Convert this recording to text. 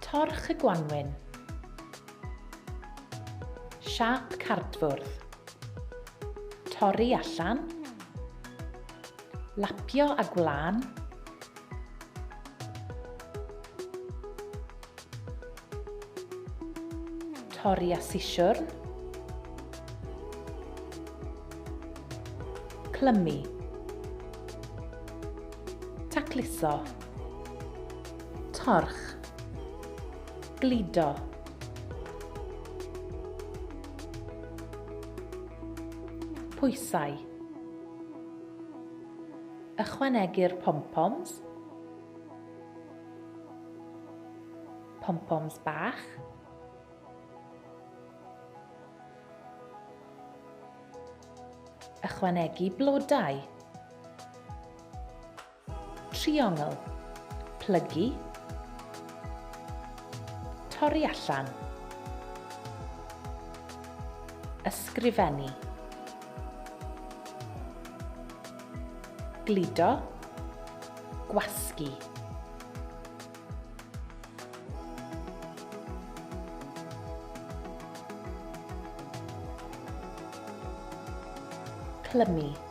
Torch y gwanwyn. Siâp cardfwrdd. Torri allan. Lapio a gwlân. Torri a sisiwrn. Clymu. Tacluso. Torch. Gludo. Pwysau. Ychwanegu'r pom-poms. Pom-poms bach. Ychwanegu blodau. Triongl. Plygu. Torri allan. Ysgrifennu. Gludo. Gwasgu. Clymu.